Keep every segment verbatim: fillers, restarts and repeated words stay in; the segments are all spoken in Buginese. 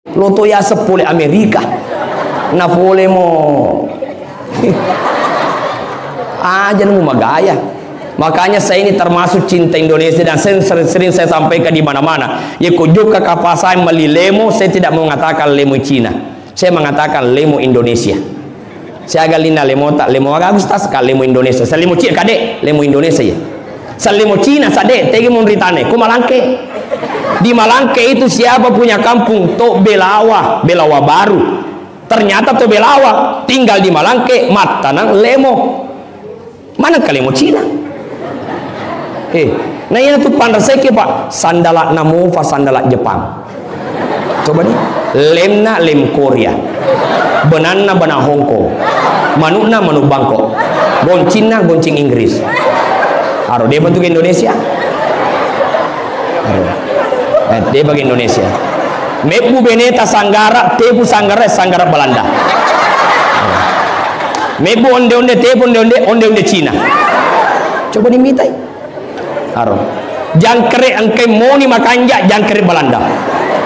Lo to yaseng pole Amerika. Na pole mo. Aja nemu magaya. Makanya saya ini termasuk cinta Indonesia dan sering, sering, sering saya sampaikan di mana-mana. Yeko jokka kapasai melli lemo, saya tidak mengatakan lemo Cina. Saya mengatakan lemo Indonesia. Siaga lina lemota, lemo Agustus ka lemo Indonesia. Salemo Cina kade, lemo Indonesia ya. Salemo Cina sade, tegi monritane, ko Malangke. Di Malangke itu siapa punya kampung? To Belawa, Belawa Baru. Ternyata to Belawa tinggal di Malangke, mattanang lemo. Mana kalemo Cina? Eh, na iya tu panrasai ke, Pak. Sandala namofa, sandala Jepang. Coba nih, lemna lem Korea, benanna bena Hongkong, manukna manuk Bangkok, goncinna goncing Inggris. Aro depa tu ke Indonesia. Aro. Eh, depa ke Indonesia. Mebbu beneta sanggara, tepu sanggara, sanggara Belanda. Mebbu onde-onde, tepu onde-onde, onde-onde Cina. Coba dimitai. Aro. Jangkere engkai moni makanja jangkere Belanda.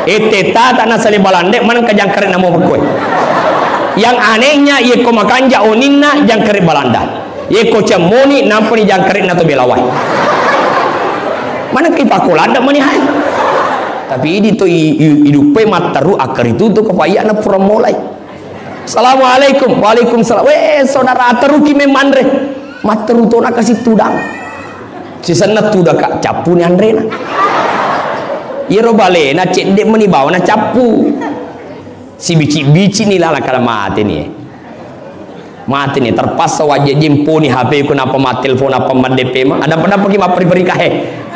Ete tata nasale Belanda, manengka jangkere namo koe. Yang anehnya, yeko makanja oninna jangkere Belanda. Yeko cemmoni nampani jangkere na to Belawae. Manengka ipakoladda mani hai. Tapi idi to i, i, iduppe matteru akkari tutu kepayana pura mulai. Assalamualaikum. Waalaikumsalam. Weh, saudara, teruki memang re. Matteru tona kasi tudang. Sisenna tudaka cappuni anrena. Iyaro balena cedde meni bawa na cappu. Sibici-bici ni lala kala mate ni. Mate ni, terpaksa wajjajing poni H P ku napa mattelpon apa maddepe ma. Ada pada pagi mapperi-peri kahe.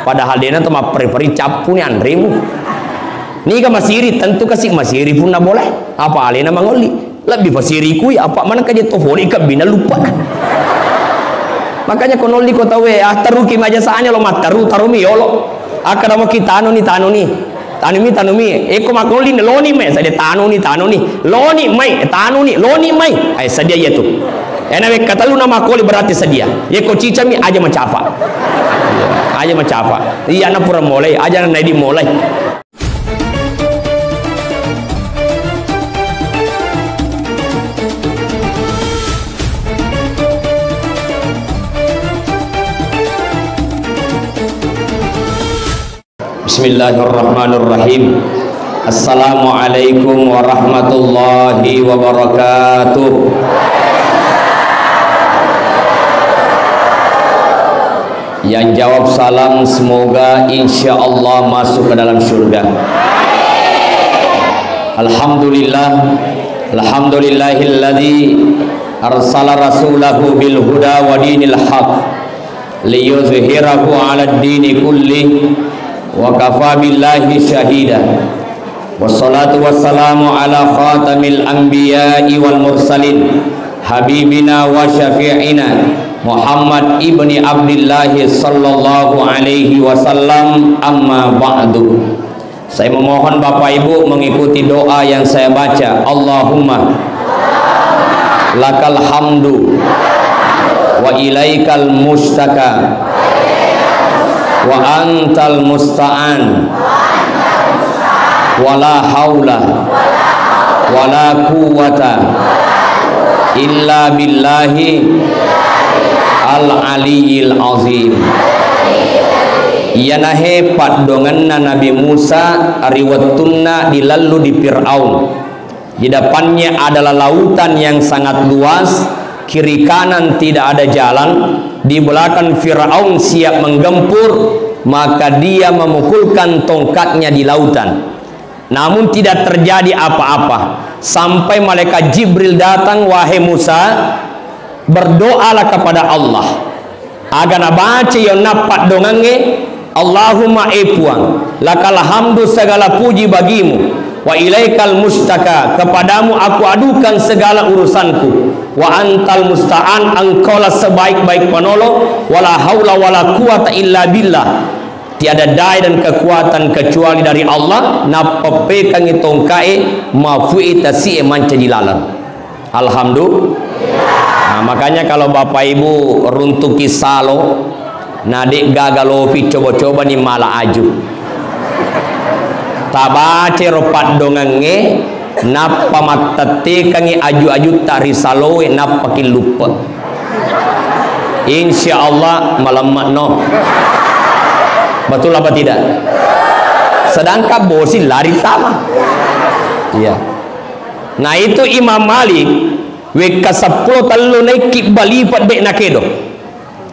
Padahal dena tu mapperi-peri cappuni anremu. Niga masiri, tentu kasi masiri punna boleh. Apa alena mangolli? Lebbi pasiri kui, apa maneng kaje to foli kebbina lupa. Makanya ko nolli ko tawe, ah, teruki maja sanya lo matteru, tarumi yolo. Akkada mo ki tanuni, tanuni. Tanumi, tanumi. Eko makolli ni loni mai, sadia tanuni, tanuni. Loni mai, tanuni, loni mai. Ai sadia iya tu. Ena wekka tellu na makoli berarti sadia. Yeko cicami aja macafa. Aja macafa. Iya na pura mulai, aja na naidi mulai. Bismillahirrahmanirrahim. Assalamualaikum warahmatullahi wabarakatuh. Yang jawab salam semoga insya Allah masuk ke dalam surga. Alhamdulillah. Alhamdulillahilladzi arsala rasulahu bil huda wa dinil haq liyuzhirahu 'alad dini kullih wa kafa billahi syahida. Wassalatu wassalamu ala khatamil anbiya'i wal mursalin, habibina wa syafi'ina Muhammad ibni Abdillah sallallahu alaihi wasallam, amma ba'du. Saya memohon Bapak Ibu mengikuti doa yang saya baca. Allahumma lakal hamdu wa ilaikal mustaka wa antal musta'an, wala haula wala quwwata illa billahi al aliyil azim. Iyanahe paddongenna Nabi Musa ri wettunna dilallu di Firaun. Di depannya adalah lautan yang sangat luas, kiri kanan tidak ada jalan, di belakang Firaun siap menggempur, maka dia memukulkan tongkatnya di lautan. Namun tidak terjadi apa-apa, sampai malaikat Jibril datang, "Wahai Musa, berdoalah kepada Allah." Aga nabaca yonna paddongangnge, "Allahumma, e Puang, lakal hamdu, segala puji bagimu, wa ilaikal mustaka, kepadamu aku adukan segala urusanku, wa antal musta'an, engkaulah sebaik-baik penolong, wala haula wala quwata illa billah, tiada daya dan kekuatan kecuali dari Allah." Nappeppekangngi tongkae, mafui tasi'e mancaji laleng. Alhamdulillah. Nah, makanya kalau Bapak Ibu runtuki salo, na de' gaga lopi, coba-coba ni mala aju. Tabacero paddongengnge, nappa mattettekengngi aju-ajutta ri saloe, nappa killuppe. Insya Allah malemma no. Betul apa tidak? Sedangkan bosi lari tama. Iya. Nah, itu Imam Malik, wekka seppulo tellu naikki bali pedde nakedo.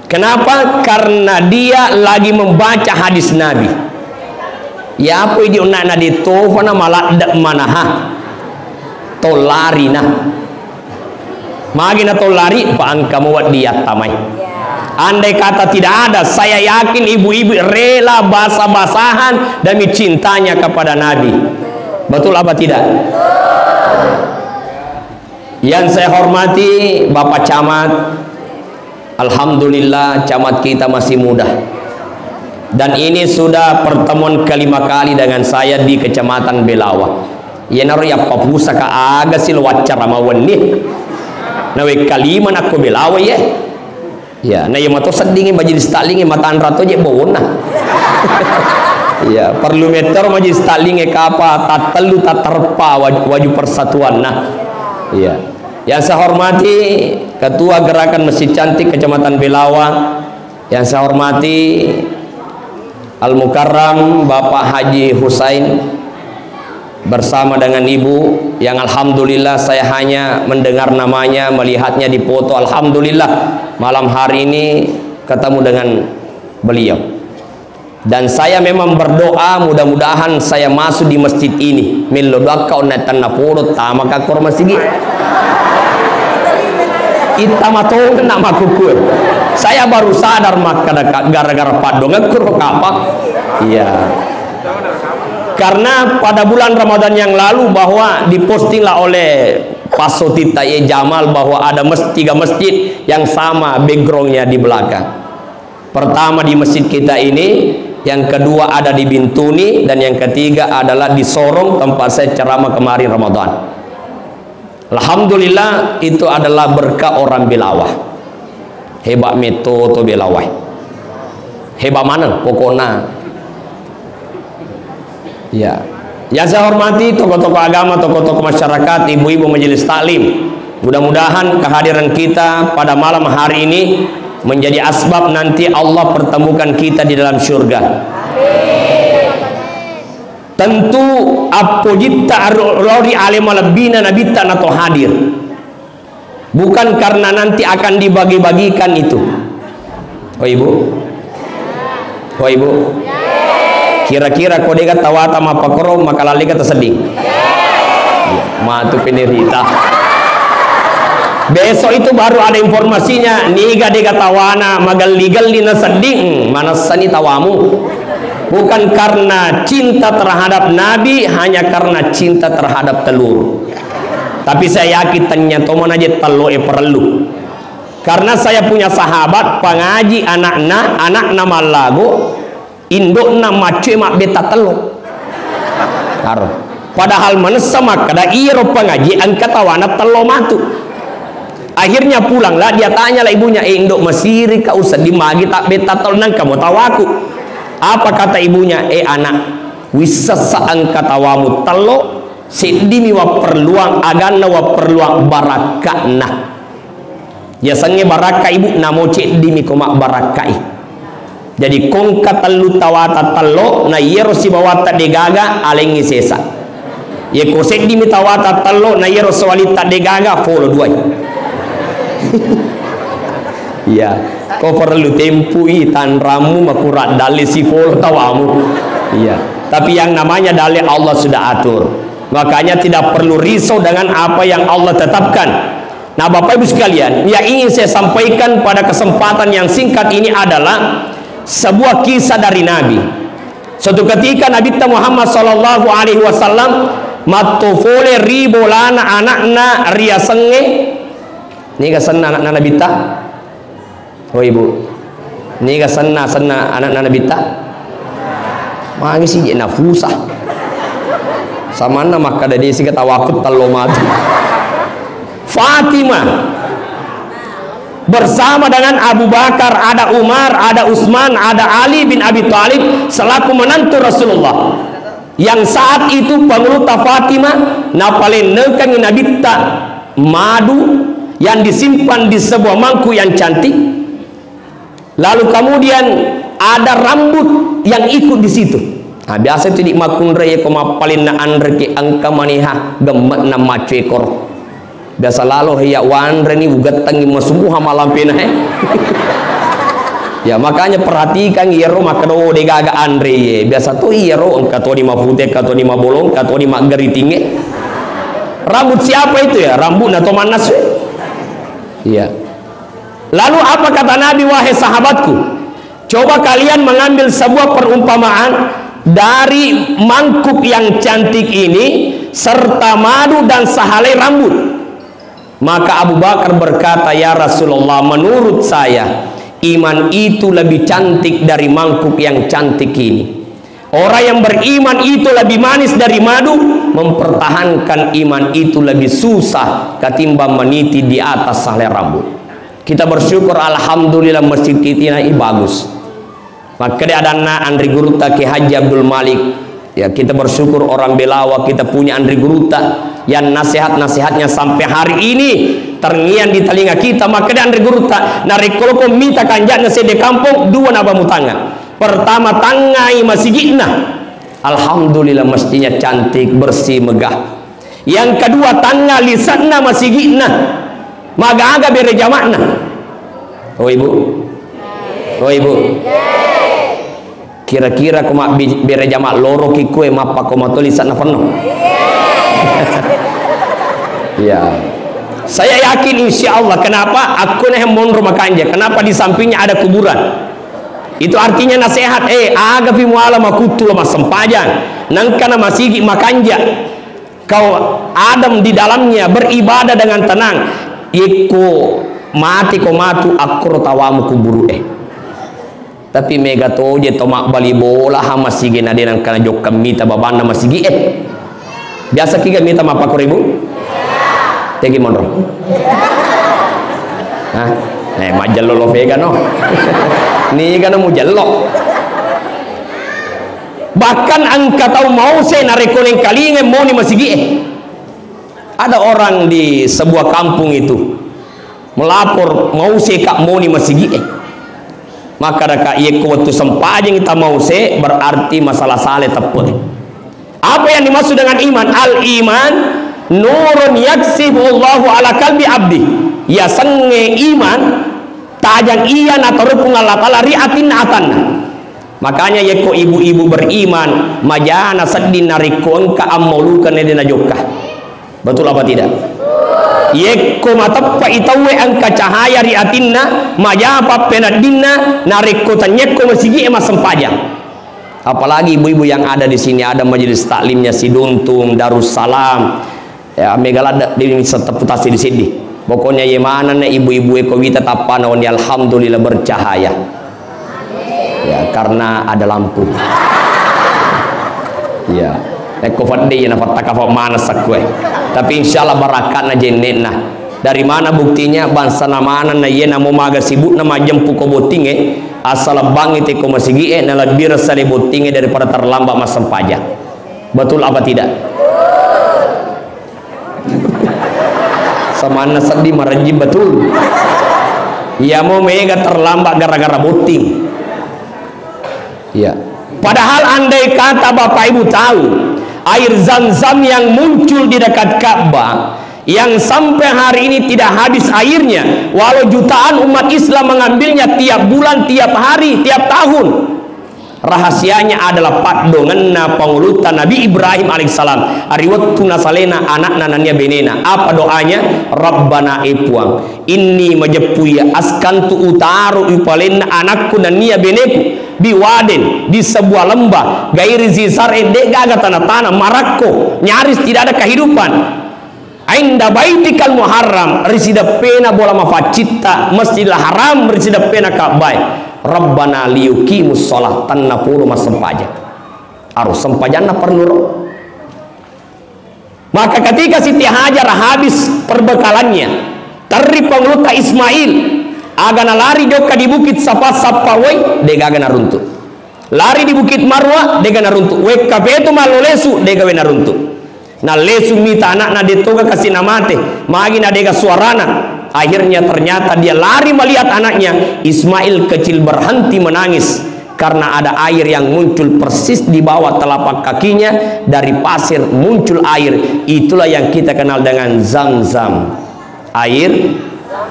Kenapa? Karena dia lagi membaca hadis Nabi. Ya apa idi onna na ditofana maladde manaha. Tollarina. Magi na tollari, pa engka mo wedding yattamai. Andai kata tidak ada, saya yakin ibu-ibu rela basah-basahan demi cintanya kepada Nabi. Betul apa tidak? Yang saya hormati Bapak Camat, alhamdulillah, camat kita masih muda. Dan ini sudah pertemuan kelima kali dengan saya di Kecamatan Belawa. Iyanaro yappapusaka aga silo waccara mawenni. Nawe kalima nakko Belawa ye. Ya, na iya mato seddingi majelis taklingi matanra to je bawonna. Ya, perlu metero majelis taklingi kapa tattellu tatarpa waj-, waju persatuanna. Ya. Yang saya hormati Ketua Gerakan Masjid Cantik Kecamatan Belawa, yang saya hormati Al-Mukarram Bapak Haji Husain bersama dengan Ibu yang alhamdulillah saya hanya mendengar namanya, melihatnya di foto. Alhamdulillah malam hari ini ketemu dengan beliau. Dan saya memang berdoa, mudah-mudahan saya masuk di masjid ini. Mello doakka onna tenna podo tamaka koro masigi. Itta matongeng nak makkukue. Saya baru sadar makkada ka-, gara-gara paddongeng kuro kapa. Iya. Karena pada bulan Ramadan yang lalu bahwa dipostinglah oleh Pak Sotita Y Jamal bahwa ada mes-, tiga masjid yang sama backgroundnya di belakang. Pertama di masjid kita ini, yang kedua ada di Bintuni, dan yang ketiga adalah di Sorong tempat saya ceramah kemarin Ramadan. Alhamdulillah, itu adalah berkah orang Belawa. Hebat metto to Belawa. Hebat mana pokoknya. Ya. Yang saya hormati tokoh-tokoh agama, tokoh-tokoh masyarakat, ibu-ibu majelis taklim. Mudah-mudahan kehadiran kita pada malam hari ini menjadi asbab nanti Allah pertemukan kita di dalam surga. Tentu appojitta ro-, ro ri ale malebbina nabitta nato hadir. Bukan karena nanti akan dibagi-bagikan itu. Oh, Ibu? Oh, Ibu? Kira-kira ko dega tawata mappakoro, makalallega tasedding? Iya, matu penerita. Besok itu baru ada informasinya, niga dega tawana, magelli-gelli nasedding, hmm, manessani tawamu. Bukan karena cinta terhadap Nabi, hanya karena cinta terhadap telur. Tapi saya yakin tanya tomana je tello e parellu. Karena saya punya sahabat pangaji anakna, anakna mallago, indokna maccoe mabbetta tello. Aro. Padahal manessa makkada iyaro pangaji engka tawana tello matu. Akhirnya pulanglah, dia tanyalah ibunya, "Eh, indok, masiri ka usedding magi tabbetta tello nangka mo tawaku?" Apa kata ibunya? "Eh, anak, wissessa engka tawamu tello, seddimi wapperluang, aganna wapperluang barakka'na." Yasengnge barakka, Ibu, namo ceddimi ko mabbarakkai. Jadi kongka tellu tawata tello, na iyaro sibawatta degaga alengngi sesa. Yeko seddimi tawata tello, na iyaro sewalitta degaga folo duai. Iya, ko parellu tempui tanrammu makura dalle sifolo tawamu. Iya, tapi yang namanya dalle Allah sudah atur. Makanya tidak perlu risau dengan apa yang Allah tetapkan. Nah, Bapak Ibu sekalian, yang ingin saya sampaikan pada kesempatan yang singkat ini adalah sebuah kisah dari Nabi. Suatu ketika Nabitta Muhammad sallallahu alaihi wasallam matto fole ri bolana anakna riasengnge, niga senna anakna Nabitta? Oh, Ibu. Niga senna-senna anakna Nabitta? Magi sije nafusa. Samanna makkada desi ketawaku tello matu. Fatimah bersama dengan Abu Bakar, ada Umar, ada Utsman, ada Ali bin Abi Thalib selaku menantu Rasulullah. Yang saat itu Pangulutta Fatimah napalennekangi Nabitta madu yang disimpan di sebuah mangkuk yang cantik. Lalu kemudian ada rambut yang ikut di situ. Nah, biasa itu di makkunrai ko mappalenna anre ki engka maniha gemme'na maccuekoro. Biasa lalo heya wanre ni ugettengi masumuha malampena he. Ya, makanya perhatikan iyaro makkeda, "Oh, degaga anre ye." Biasa to iyaro engka toni mapute, engka toni mabolong, engka toni maggeritinge. Rambut siapa itu ya? Rambutna to mannasu. Iya. Lalu apa kata Nabi, "Wahai sahabatku, coba kalian mengambil sebuah perumpamaan dari mangkuk yang cantik ini serta madu dan sehelai rambut." Maka Abu Bakar berkata, "Ya Rasulullah, menurut saya, iman itu lebih cantik dari mangkuk yang cantik ini. Orang yang beriman itu lebih manis dari madu, mempertahankan iman itu lebih susah ketimbang meniti di atas sehelai rambut." Kita bersyukur, alhamdulillah, masjid kita ini bagus. Makkeda adanna Anri Gurutta Ki Haji Abdul Malik. Ya, kita bersyukur orang Belawa kita punya Anri Gurutta yang nasihat-nasihatnya sampai hari ini terngiang di telinga kita. Makkeda Anri Gurutta, narekko loko mita kanja'na sedde kampong, dua naba mutangnga. Pertama, tangngai masigi'na. Alhamdulillah, masjidnya cantik, bersih, megah. Yang kedua, tangnga lise'na masigi'na. Maga-aga bere jama'na. Oh, Ibu. Oh, Ibu. Kira-kira ko mabbi-, bere jama' loro ki kue mappa ko mato lise'na fenno. Ya. Saya yakin insya Allah. Kenapa? Aku nih monro makanja. Kenapa di sampingnya ada kuburan? Itu artinya nasihat. Eh, aga pi muala makuttu lo massempajang. Nangkana masigi makanja. Kau adem di dalamnya, beribadah dengan tenang. Yekko mati ko matu, akkoro tawamu kuburu'e. Tapi mega toje to mabbali bola ha masigi na de nangkana jokka mita babanna masigi e. Biasa kiga mita mappakoro, Ibu? Tegi monro. Hah? Eh, majello lo vega no. Niga no mujello. Bahkan engka tau mause narekko nengkalinga moni masigi'e. Ada orang di sebuah kampung itu melapor, "Mause ka moni masigi'e." Maka daka, "Yekko wettu sempajang ta mause, berarti masalah sale teppe." Apa yang dimaksud dengan iman? Al iman nurun yaksifu Allahu ala kalbi abdi. Yasengnge iman tajang iya natoroi Puang Allah Taala ri atinna atanna. Makanya yekko ibu-ibu beriman, majana sedding narekko engka ammaulukeng nede najokka. Betul apa tidak? Yekko mateppe'i tauwe engka cahaya ri atinna, majapa peneddinna, narekko tanyekko masigi'e massempajang. Apalagi ibu-ibu yang ada di sini, ada majelis taklimnya Siduntung, Darussalam, ya, mega ladde, di setteppu tassiddi-siddi. Pokoknya ye manenna ibu-ibu e ko wita tappana wenni, alhamdulillah bercahaya. Ya, karena ada lampu. Ya. Ekko fedde iya nafattakafa manessa kue. Tapi insyaallah barakatna jenne'na. Dari mana buktinya? Bangsana manenna iye namo maga sibukna majjempu ko bottingnge, assalebbangngi te ko masigi'e, nalebbireng sale bottingnge daripada terlambat massempajang. Betul apa tidak? Samanna seddi marejjing betul. Iyamo mega terlambat gara-gara botting. Iya. Padahal andai kata Bapak Ibu tahu, air Zam-Zam yang muncul di dekat Ka'bah, yang sampai hari ini tidak habis airnya, walau jutaan umat Islam mengambilnya tiap bulan, tiap hari, tiap tahun. Rahasianya adalah paddongenna pangulutta Nabi Ibrahim alaihissalam. Ari wettu nasalena anakna nennia benena. Apa doanya? "Rabbana, e Puang, inni majeppu iya askantu utaro upalenna anakku nennia beneku biwaden, di sebuah lembah, gairi zi zar'in, de gaga tanah-tanah, marakko, nyaris tidak ada kehidupan. Inda baitikal muharram, ri sideppena bola mafaccitta, Masjidil Haram, ri sideppena Ka'bah. Rabbana liyuqimus shalah, tennapodo massempajang." Aro sempajanna parluro. Maka ketika Siti Hajar habis perbekalannya, terri pangulutta Ismail, aga nalari jokka di Bukit Safa sappa wai, de gaga naruntu. Lari di Bukit Marwa, dega naruntu'. Wekka petu mallo lesu, dega we naruntu'. Nallesu mita ana'na, de' toga kasi' namate, magi na dega suarana. Akhirnya ternyata dia lari melihat anaknya, Ismail kecil berhenti menangis karena ada air yang muncul persis di bawah telapak kakinya, dari pasir muncul air. Itulah yang kita kenal dengan Zam-Zam. Air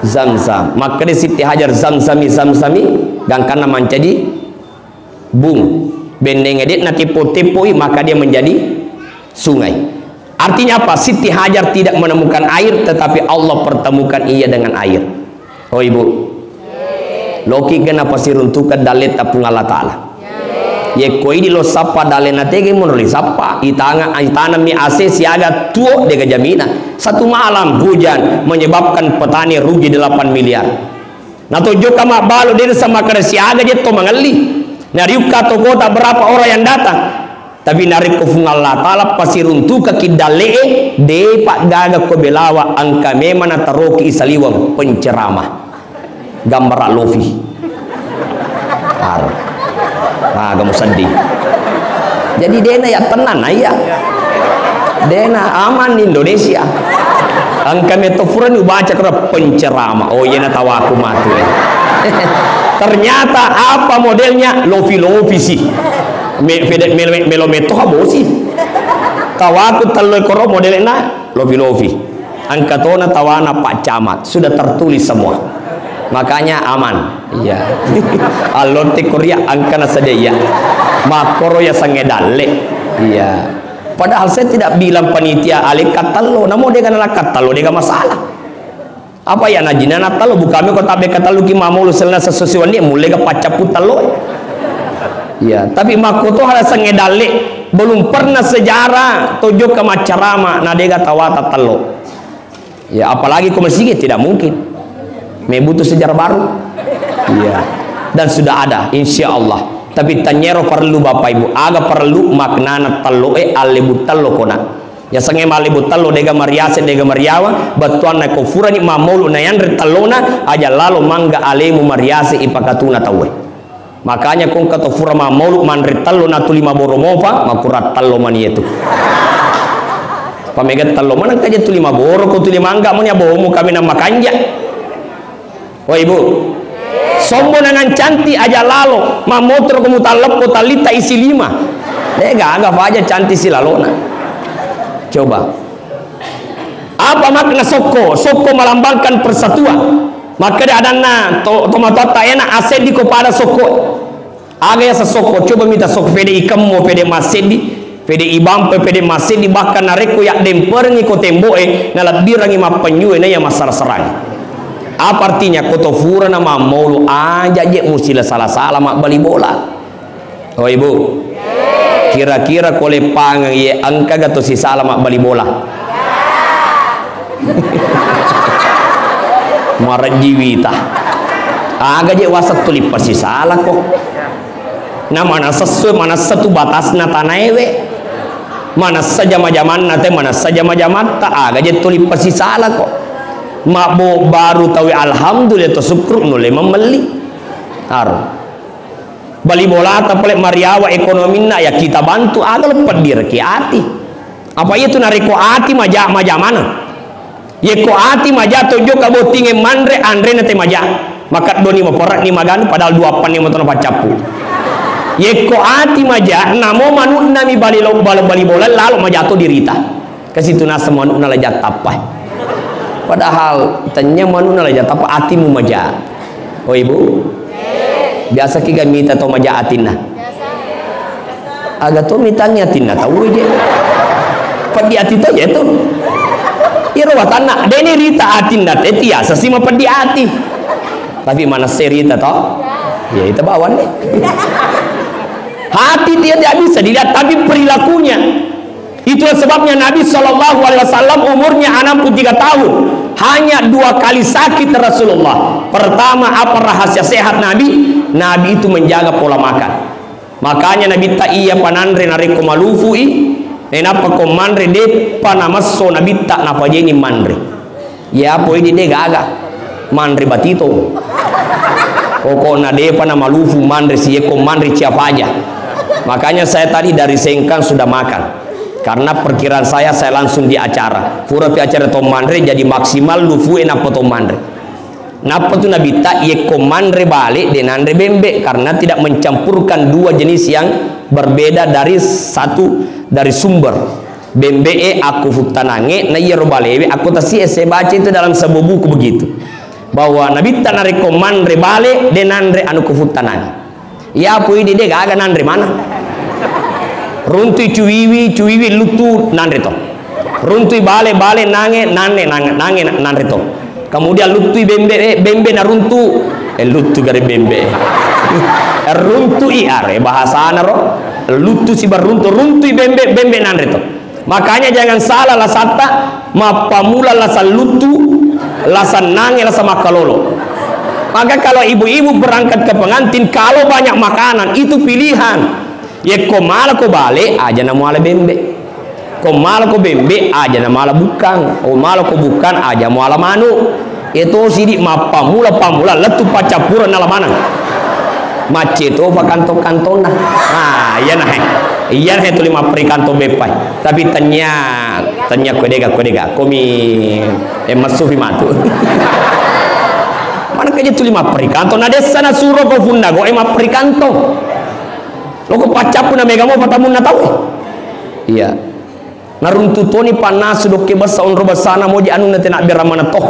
Zam-Zam. Makkeda Siti Hajar, "Zam-Zami, Zam-Zami," gangkanna mancaji bung. Bennengnge de' nateppo-teppoi, maka dia menjadi sungai. Artinya apa? Siti Hajar tidak menemukan air, tetapi Allah pertemukan ia dengan air. Oh, Ibu. Loki gena pasiruntukeng dalletta Puang Allah Ta'ala. Yekko idi lo sappa dalle na tege monro li sappa, itanga, itanammi A C siaga tuo dega jamina. Satu malam hujan menyebabkan petani rugi delapan miliar. Natojokka mabbalu, de' nasa makkeda siaga je to mangelli. Nariukka to kota berapa orang yang datang. Tapi narekko Fuang Allah Ta'ala pasiruntukaki dalle'e, de'pa gaga ko belawa, engka memang nataroki saliweng penceramah. Gambara lofi. Har. Maga musedding. Jadi de'na ya tenang, iya. De'na aman Indonesia. Engka metto furani ubaca kero penceramah. Oh, iya, natawaku matu, eh. Ternyata apa modelnya? Lofi-lofi sih. Me-, fede-, melo-, melo metto habosi. Tawaku tello koro modelna lofi-lofi. Engka tona tawana Pak Camat. Sudah tertulis semua. Makanya aman. Iya. Allotte Korea engka nasadia iya. Makkoro ya sange dalle. Iya. Padahal saya tidak bilang panitia alekka tello, namo dega nalakka tello, dega masalah. Apa ya najina na tello, bukame ko tabbe ka tello ki mamolo selna sesuai wenni, mulle ga paccappu tello. Iya, tapi makkoto hal sange dalle, belum pernah sejarah tojo ke macarama, na dega tawata tello. Ya, apalagi ko masigi, tidak mungkin. Me butuh sejarah baru. Iya. Dan sudah ada, insya Allah. Tapi tanyero perlu Bapak Ibu, aga perlu maknana tello e, allebu tello kona. Ya sange mallebu tello, dega mariase, dega mariawa, bettuanna ko furani mamolu na yanre tellona, aja lalo mangga alemu mariase ipakatuna tauwe. Makanya ko engka to fura mammaulu manre tello na tuli maboro mofa, makurang tello mani yetu. Pamega tello maneng kaje tuli maboro, ko tuli mangga mani abomu kami na makanja. Oh, Ibu. Sombo nangan cantik aja lalo, mammotoro ko mutalleppo tallita isi lima. Eh, gaga faja cantik si lalona. Coba. Apa makna sokko? Sokko melambangkan persatuan. Makkeda adanna to, tomatoatta ena aseddiko pada sokko. Aga yaseng sokko, coba mita sokko, pede ikemmo, pede masseddi, pede ibampe, pede masseddi, bahkan narekko yaddemperengngi ko tembo'e, nalebbirengngi mappenyue, naiya massara-sarangi. Apa artinya? Ko to furana mammaulu aja je musila sala-sala mabbali bola. Oh, Ibu. Kira-kira ko leppangeng ye engkaga to sisala mabbali bola? Marejji wita. Aga je waseng tuli pasisalako. Na manessa sue, manessa tu batasna tanaewe. Manessa jama-jamanna te, manessa jama-jamatta. Aga je tuli pasisalako. Mabbo baru tawe alhamdulillah to syukur nulle memmelli. Aro. Bali bolata pole mariawa ekonominna, ya kita bantu, aga leppa direki ati. Apa iya tu narekko ati maja, maja maneng. Yekko ati maja tojjo kabottinge manre, anrena te maja. Makaddoni mapore'ni maganu padahal dua panni matono paccappu. Yekko ati maja, namo manu'na mi bali lo-, balo-, bali bola lalo maja to dirita. Kasi tu naseng manu'na la jattappa. Padahal tennya manu'na la jattappa, atimu maja. Oh, Ibu? Biasa ki ga mita to maja atinna? Aga to mitangi atinna tau je. Peddi ati to je tu. Iro watanna, deni rita atinna te tiasa si mapeddi ati. Tapi manesse rita to? Ya, itu bawang deh. Hati dia tidak bisa dilihat, tapi perilakunya. Itulah sebabnya Nabi Shallallahu Alaihi Wasallam umurnya enam puluh tiga tahun, hanya dua kali sakit Rasulullah. Pertama, apa rahasia sehat Nabi? Nabi itu menjaga pola makan. Makanya Nabi ta iya pananre narekko malufui, nenappa ko manre deppa namesso Nabi ta napajeni manre. Ya, poini de gaga. Manre batito. Pokokna depa namalufu manre si, yekko manre cia faja. Makanya saya tadi dari Sengkang sudah makan. Karena perkiraan saya, saya langsung di acara. Pura pi acara to manre, jadi maksimal lufu e nappa to manre. Nappa tu Nabitta, yekko manre bale, de nanre bembe, karena tidak mencampurkan dua jenis yang berbeda dari satu, dari sumber. Bembe e akko futtanange, na iyaro balewe akko tasi e. Saya baca itu dalam sebuah buku begitu. Bahwa Nabitta narekko manre bale, de nanre anu ko futtanange. Iya pui de, de gaga nanre mana. Runtui cuwiwi, cuwiwi luttu nanre to. Runtui bale, bale nange, nange, nange, nange na-, nanre to. Kemudian luttui bembe, eh, bembe naruntu, eh, luttu gare bembe. Runtui are bahasana ro. Luttu si beruntu, runtui bembe, bembe nanre to. Makanya jangan salah lasatta, mappamula lasa luttu, lasa nange, lasa makkalolo. Maka kalau ibu-ibu berangkat ke pengantin, kalau banyak makanan, itu pilihan. Yekko mala ko bale, aja na muala bembe. Ko mala ko bembe, aja na mala bukkang. Ko mala ko bukkang, aja muala manu. Iyatosi di mappamula-pamula lettu paccappureng nala maneng. Macce tofa kantong-kantonna. Ah, iyana he. Iyana he tuli mapperi kantong beppai. Tapi tennia, tennia ko dega, ko dega. Komi, eh, messufi matu. Mana keje tuli mapperi kantong. Na dessa nasuro ko funna go, eh, mapperi kantong. Loko paccappu na mega mo patamunna tau. Iya. Naruntu toni pannasu dokke bessa onro bessana moji anunna tena berang maneng to.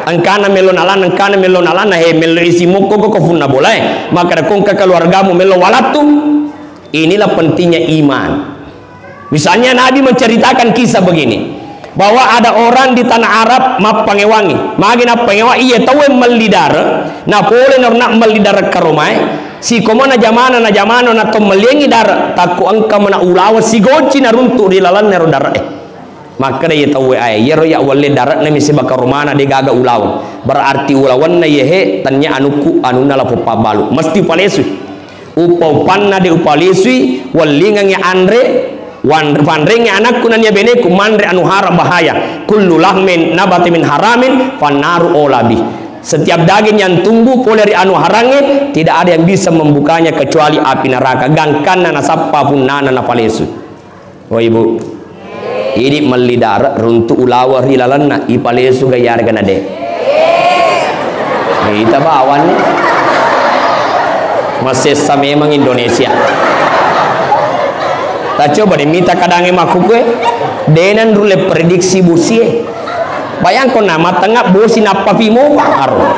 Engkana mello nalana, engkana mello nalana, he, mello isi mokko ko, ko funna bolae. Makkeda ko engka keluargamu mello walattu. Inilah pentingnya iman. Misalnya Nabi menceritakan kisah begini, bahwa ada orang di tanah Arab mappangewangi. Magi nappangewa, iya tauwe melli dare, na pole na melli dare karomae, Sikomo najamana, najamana, na to melliangngi dare, takko engka mana ulaweng sigoci naruntu ri lalenna ro dare e. Makkeda iye tauwe ae, iyaro ya walle dare'na mi sibawa karomana de gaga ulaweng. Berarti ulawenna iye he, tennia anukku, anunna lapong pabbalu. Mesti upalesui. Upa-upanna de upalesui, wellingengngi anre, Wan-, fanrengnge anakku nennia beneku manre anu haram bahaya. Kullu lahmin nabata min haramin fannaru ola bih. Setiap daging yang tumbuh pole ri anu harangnge, tidak ada yang bisa membukanya kecuali api neraka. Gangkanna nasappa punnana napalesu. Oh, Ibu. Idi melli dare runtu ulaweng ri lalenna, ipalesu ga yarega nade. Ita bawanni. Masessa memang Indonesia. Tacoba de mita kadangnge makkukue, de nanrulle prediksi bosie. Bayangko na matengah bosi nappa fimo aro.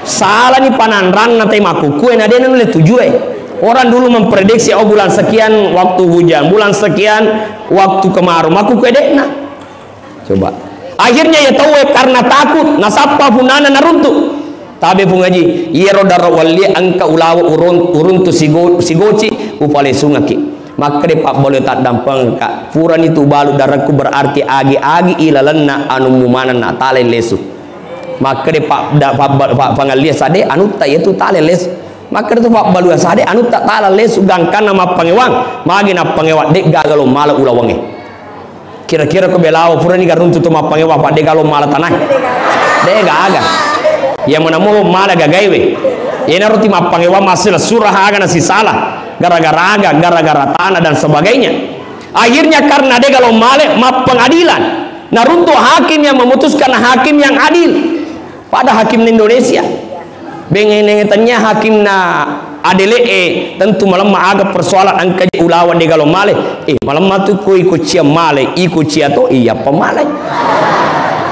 Salani pananranna te makkukue na de nanrulle tujue. Orang dulu memprediksi, oh, bulan sekian waktu hujan, bulan sekian waktu kemarau, makkukue de'na. Coba. Akhirnya iya tauwe karena takut, nasappa punnana naruntu. Tabe Pung Haji, iyaro daro wallie engka ulawa urun-, uruntu sigo-, sigoci, upalesungakki. Makkeda pabbalue taddampengka, purani tu balu darekku berarti agi-agi ilalenna anummu manenna talai lesu. Makkeda pa-, da-, pabba-, pa-, pangallia sade anutta iyatu talai lesu. Makkeda tu pabbalue sade anutta talai lesu gangkanna mappangewang, magi nappangewang de gaga lo mala ulawangnge. Kira-kira ko belawa purani garuntu to mappangewa, apa de galo mala tanae? De gaga. Iya mana mo mala gagaiwe. Iyanaro ti mappangewa masila surah aga nasisala. Gara-gara aga, gara-gara tanah dan sebagainya. Akhirnya karena de galo male mappengadilan. Naruntu hakim yang memutuskan, hakim yang adil. Pada hakim Indonesia. Bengenenge tennia hakimna adele'e, tentu malemma aga persoalan engka je ulaweng de galo male. Eh, malemma tu ko iko cia male, iko cia to, iya pa male.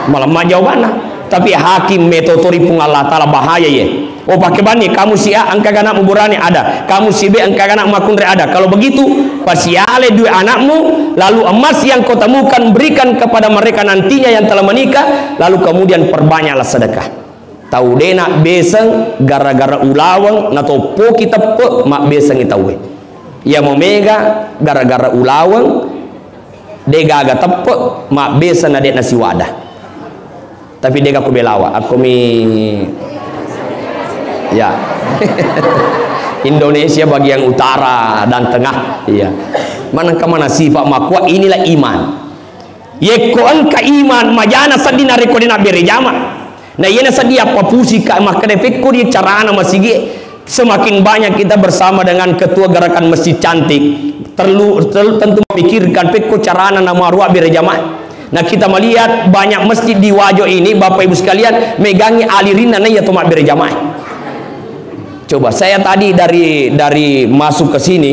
Malemma jawabanna. Tapi hakim metotori Pung Allah Taala bahaya ye. Oh, pake bani, kamu si A engka anakmu burane ada, kamu si B engka anakmu makkunrai ada. Kalau begitu, pasiale dua anakmu, lalu emas yang kau temukan berikan kepada mereka nantinya yang telah menikah, lalu kemudian perbanyaklah sedekah. Tau de nabbeseng gara-gara ulaweng natoppoki teppe mabbesengngi tauwe. Iya momega gara-gara ulaweng de gaga teppe mabbeseng na de nasiwada. Tapi de gakku belawa, akkomi ya. Indonesia bagian utara dan tengah. Iya. Manengka mana sifat makua inilah iman. Yekko engka iman majana sedding narekko de nabbere jama. Nah, iyana sedia apa pusika makkeda pekko di carana masigi, semakin banyak kita bersama dengan ketua gerakan masjid cantik, terlu, terlu tentu memikirkan pekko carana nama ruak bere jamaah. Nah, kita melihat banyak masjid di Wajo ini, Bapak Ibu sekalian, megangi alirinna na iya to mabbere jamaah. Coba saya tadi dari, dari masuk ke sini,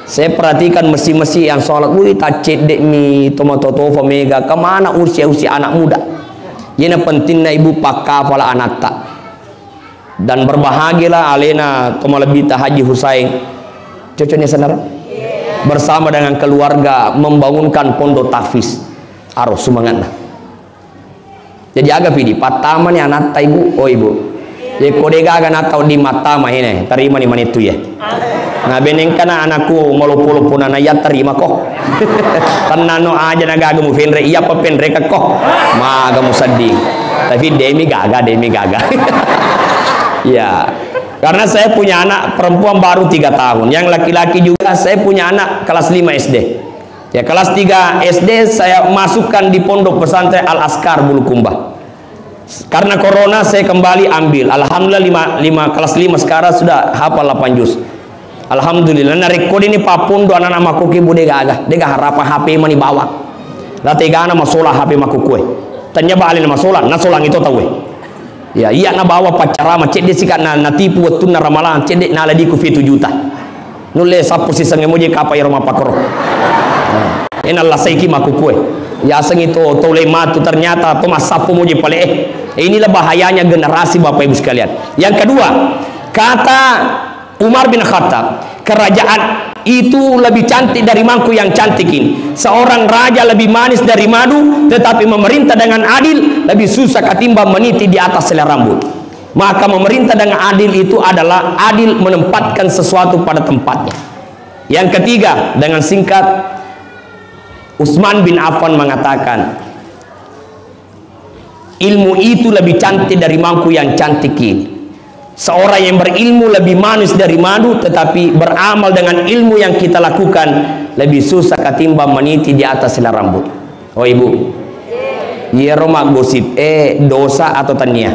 saya perhatikan masjid-masjid yang sholat, wih, taccedde mi tomatoa-toa mega, kemana usia-usia anak muda? Iyana pentingna ibu pakkapala anatta. Dan berbahagialah alena tomalebbita Haji Husain. Cocoknya senara? Bersama dengan keluarga membangunkan pondok tahfiz. Aro semangatna. Jadi aga pidi, pattama ni anatta ibu, oh ibu. Ye ko de gaga natta di mattama ini, terima ni manittu ye. Nah, benengkana anakku maloppo-loppo na, na iya terima ko. Tennano aja na gaga mu fenre, iya apa fenre ko. Maga mu sedih. Tapi demi gaga, demi gaga. Ya. Karena saya punya anak perempuan baru tiga tahun, yang laki-laki juga saya punya anak kelas lima S D. Ya, kelas tiga S D saya masukkan di Pondok Pesantren Al Azkar Bulukumba. Karena corona saya kembali ambil. Alhamdulillah lima, lima, kelas lima sekarang sudah hafal delapan juz. Alhamdulillah, narekko ini papondo anak-anak makoki bu de gaga, de gaga harapa H P mani bawa. La tegana masola H P makukue. Tanya balik masola, nasolang itu tahu. Ya, iya nabawa paccarama, cedde sika na, natipu wettunna ramalang, cedde nala diku fitu juta. Nulle sappo sisengnge moje kapa ero mappakoro. Nah, ena lasaiki makukue. Yasengi to, to le matu ternyata to massappo moje pale. Eh, inilah bahayanya generasi Bapak Ibu sekalian. Yang kedua, kata Umar bin Khattab, kerajaan itu lebih cantik dari mangkuk yang cantik ini. Seorang raja lebih manis dari madu, tetapi memerintah dengan adil lebih susah ketimbang meniti di atas selai rambut. Maka memerintah dengan adil itu adalah adil menempatkan sesuatu pada tempatnya. Yang ketiga, dengan singkat, Utsman bin Affan mengatakan, ilmu itu lebih cantik dari mangkuk yang cantik ini. Seorang yang berilmu lebih manis dari madu, tetapi beramal dengan ilmu yang kita lakukan lebih susah ketimbang meniti di atas selai rambut. Oh ibu, iyaro maggosip eh dosa atau tania?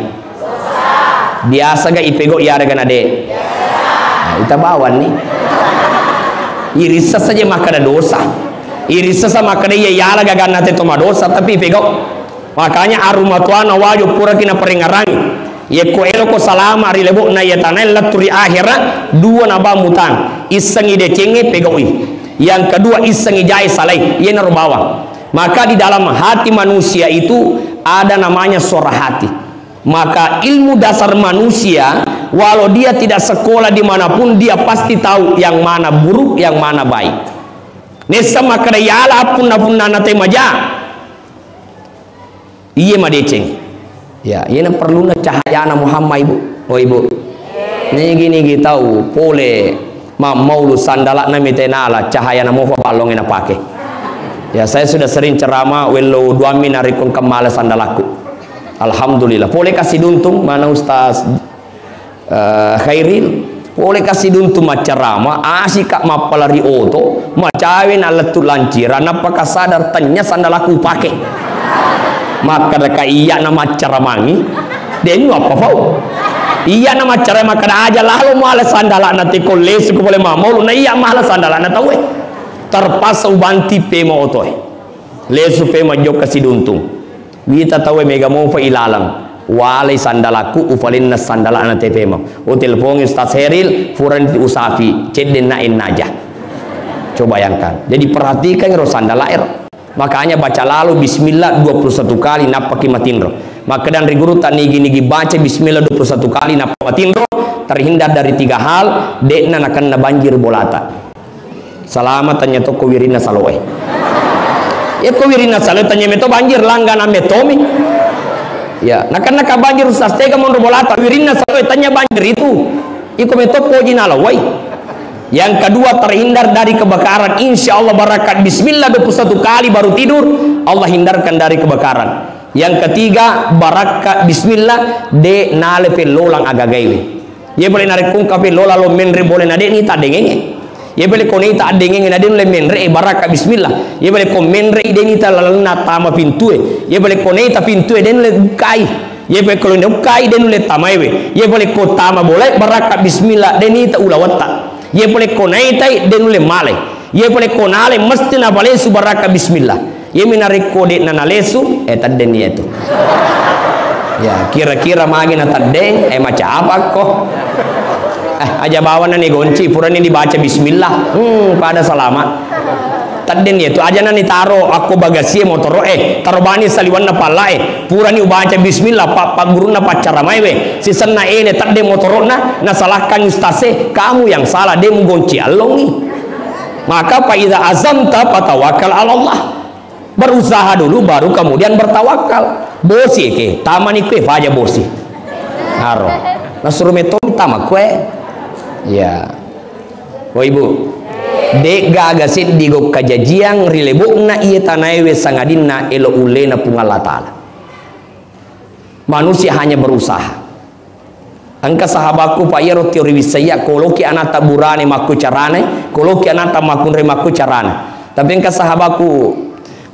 Biasa ga ipego iyarega nade? Nah, ita bawanni. Irissa saja makkeda dosa. Irissa sa makkeda iya yala gaganna te to madosa tapi ipego. Makanya arumatuana wajo puraki naparengngerangi. Yekko eloko salama ri lebo'na iya tanae lettu ri akhera, dua naba mutang. Issengi decengnge pegau'i. Yang kedua issengi jae salai. Iyanaro bawang. Maka di dalam hati manusia itu ada namanya suara hati. Maka ilmu dasar manusia, walau dia tidak sekolah dimanapun, dia pasti tahu yang mana buruk, yang mana baik. Nessa makkeda yala appunna-punnana te maja. Iye madeceng. Ya, iyena perluna cahayana Muhammad, Ibu. Oh, Ibu. Nigi-nigi tau pole mammaulu sandala'na mitenala cahayana mofa ballonge napake. Ya, saya sudah sering ceramah, wello duammi narekko engka mala sandalakku. Alhamdulillah. Pole kasi duntung mana Ustaz eh, Khairil, pole kasi duntu maccarama, asika mappalari oto, macawe na lettu lancira, nappaka sadar tanya sandalaku pake. Makkadaka iya na maccaramangi, dennu apa fau. Iya na maccara makkada aja lalo mala sandala na teko lesu ko pole mamolu, na iya mala sandala na tawe. Terpaksa ubanti pema otoe. Lesu pema jokka siduntung. Wita tauwe mega mofa ilaleng. Walai sandalakku, ufalenna sandalana tepemo. Utelpongi Ustaz Heril, furani usafi, ceddenna ennaja. Coba bayangkan. Jadi perhatikan ro sandala ero. Makanya baca lalu bismillah dua puluh satu kali nappaki matinro. Makkedang ri guru tak nigi-nigi baca bismillah dua puluh satu kali nappa matinro, terhindar dari tiga hal, de'na nakenna banjir bolata. Salama tanya to ko wirinna saloe. Ya ko wirinna saloe tanya meto banjir langganan metomi. Ya, nakan naka banjir Ustaz tega monro bolata wirinna saloe tanya banjir itu. Iko meto poji nalawai. Yang kedua terhindar dari kebakaran. Insya Allah barakat bismillah dua puluh satu kali baru tidur, Allah hindarkan dari kebakaran. Yang ketiga, barakat bismillah de nale pellolang agagaiwe. Ye pale narekko engka pellola lo menre bole na de'ni taddengenge. Ye pale ko nei taddengenge na de'ni le menre e baraka bismillah. Ye pale ko menre i de'ni talalenna tama pintue. Ye pale ko nei ta pintue de'ni le bukai. Ye pole ko nukkai, de nulle tamaewe. Ye pole ko tama bolae, barakka bismillah, de nita ulawetta. Ye pole ko naitai, de nulle malai. Ye pole ko nalai, mesti napalesu barakka bismillah. Yemi narekko de'na nalesu, eh, teddenni yetu. Ya, kira-kira magi na teddeng, eh, macapakko. Eh, aja bawanna ni gonci, purani dibaca bismillah. Hmm, pada salama. Teddenni yetu, ajana ni taro akko bagasie motoro, eh, taro bani saliwanna palla, eh, purani ubaca bismillah, pa-, paggurunna paccara maewe, sisenna ele tedde motorona, nasalahkan ustase, kamu yang salah, de mugonci allongi. Maka fa idza azamta fatawakkal 'ala Allah. Berusaha dulu, baru kemudian bertawakal. Bosi ke, tamani kue faja bosi. Aro. Nasuru metto tama kue. Ya. Oh, Ibu. De'gaga seddi gokka jajiang ri lebo'na iye tanaewe sangadinna elo ullena Puang Allah Ta'ala. Manusia hanya berusaha. Engka sahabakku, Pak, iyaro teori wissaiya, koloki anata burane makku carane, koloki anata makkunrai makku carane. Tapi engka sahabakku,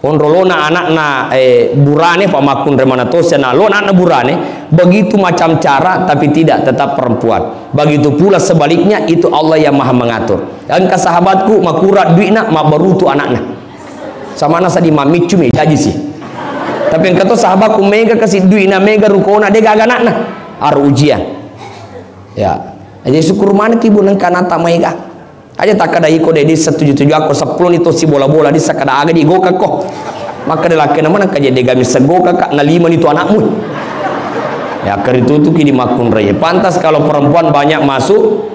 onrolona anakna, eh, burane, Pak, makkunrai mana tosi na lo anakna burane, begitu macam cara, tapi tidak, tetap perempuan. Begitu pula sebaliknya, itu Allah yang maha mengatur. Engka sahabatku, makura duitna, mabbarutu anakna. Samana sadi mamiccu mi jaji si. Tapi engka to sahabatku mega kasi duina, mega rukona, de gaga anakna. Aro ujian. Ya. Aja syukur maneng ki bu nengka nata mega. Aja takkada iko de dissa tuju-tuju akko seppulo ni to si bola-bola dissa kada aga di gokakko. Maka de lakkena maneng kaje de gami segokaka na lima ni to anakmu. Ya, keritutuki di makkunrai. Pantas kalau perempuan banyak masuk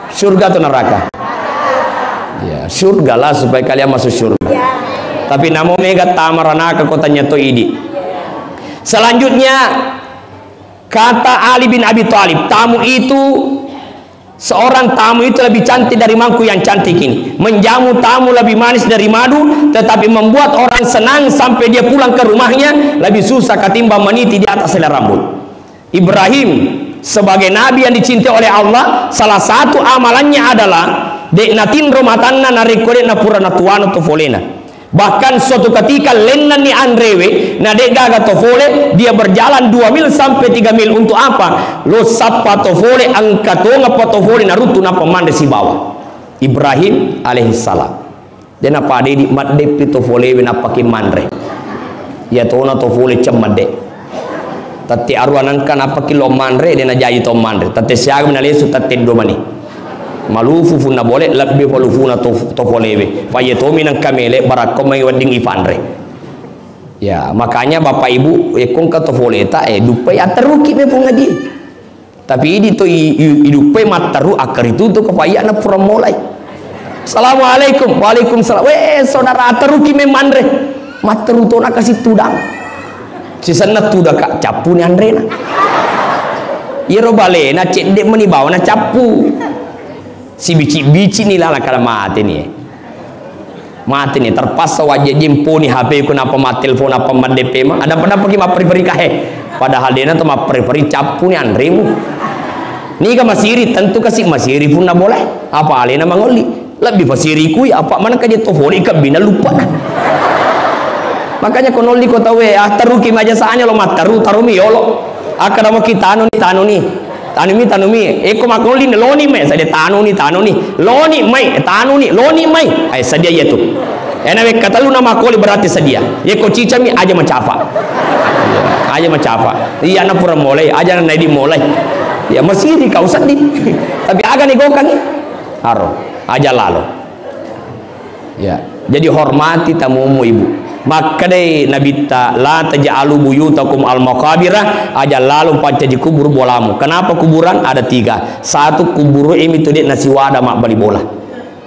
surga atau neraka? Ya, surga lah supaya kalian masuk surga. Tapi namo mega tama ranaka ko tanya to idi. Selanjutnya kata Ali bin Abi Thalib, tamu itu, seorang tamu itu lebih cantik dari mangkuk yang cantik ini. Menjamu tamu lebih manis dari madu, tetapi membuat orang senang sampai dia pulang ke rumahnya lebih susah ketimbang meniti di atas helai rambut. Ibrahim sebagai nabi yang dicintai oleh Allah, salah satu amalannya adalah de' natinro matanna narekko de' napura natuano to folena. Bahkan suatu ketika lennanni anrewe, na de' gaga to fole, dia berjalan dua mil sampai tiga mil. Untuk apa? Lo sappa to fole, engka tongapa to fole naruttu nappa manre sibawa. Ibrahim alaihissalam. De' napada idi maddeppi to folewe nappaki manre. Iya tona to fole cemmedde. Tette arua nengka nappaki lo manre, de' najaji to manre. Tette siagami nalesu, tette dua mani. Malufu funna bole, lebbi palufuna to, to folewe. Fa iya tomi nengka mele, barakko mai wedding ifanre. Ya, makanya Bapak Ibu, ekko engka to foleta, eh, duppai atteruki me Puang Haji. Tapi idi to i-, i-, iduppai matteru, akkaritu to kepayakna pura molai. Assalamualaikum. Waalaikumsalam. Weh, saudara, atteruki me manre. Matteru to nakasi tudang. Sisenna tudaka, cappuni anrena. Iyaro balena cedde meni bawa na cappu. Sibici-bici ni lala kada mate ni. Mate ni, terpaksa wajjejjeng poni H P ku, nappa mattelpon, nappa maddeppe ma. Ada-, pada pagi mapperi-peri kahe. Padahal dena to mapperi-peri, cappu ni anremu. Niga masiri, tentu kasi masiri punna boleh. Apa alena mangolli? Lebbi fasiri kui, apa maneng kaje to fole ikebbina lupa. Makanya ko nolli ko tauwe, ah, teruki maja sanya lo matteru, tarumi yolo. Akkada mo ki tanuni, tanuni. Tanumi, tanumi. Eko makolli loni mai, sadia tanuni, tanuni. Loni mai, tanuni, loni mai. Ai sadia iya tu. Ena wekka tellu na makoli berarti sadia. Yeko cicami aja macafa. Aja macafa. Iya na pura mulai, aja na idi mulai. Ya masiri kau sedih. Tapi aga ni gokangi. Aro, aja lalo. Ya, jadi hormati tamumu ibu. Makkedai Nabitta, "La taj'alu buyutakum al-maqabira," aja lalo pancaji kuburu bolamu. Kenapa kuburan? Ada tiga. Satu, kuburu emi tu de' nasiwada mabbali bola.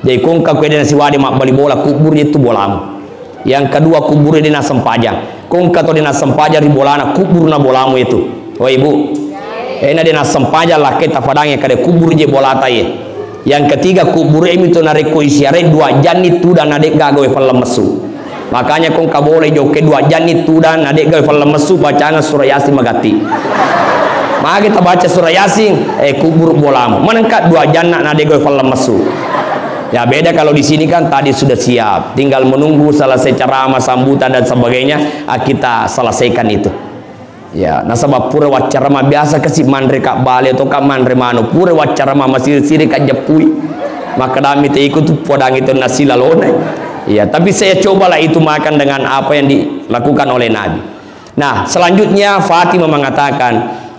Jadi kongka kue de' nasiwada mabbali bola, kuburu itu bolamu. Yang kedua, kuburu de' nasempajang. Kongka to de' nasempajang ri bolana, kuburu na bolamu itu. Oh ibu, ena de' nasempajang lakkai tafadangi kade kuburu je bolata ye. Yang ketiga, kuburu emi tu narekko isiarai dua janni tudang na de' gaga we fallemmesu. Makanya kongka boleh jokke dua janni tudang na de' gaga we fallemmesu, bacana surah Yasin magatti. Magi tabaca surah Yasin, eh kuburu bolamu. Manengka dua janna na de' gaga we fallemmesu. Ya beda kalau di sini kan tadi sudah siap, tinggal menunggu selesai ceramah, sambutan dan sebagainya, ah, kita selesaikan itu. Ya, nasaba pura waccarama biasa kasi manre ka bale atau ka manre manu, pura waccarama masiri-siri ka jeppui. Makkedami te iku tu podang itu nasi lalona. Ya, tapi saya cobalah itu makan dengan apa yang dilakukan oleh Nabi. Nah, selanjutnya Fatimah mengatakan,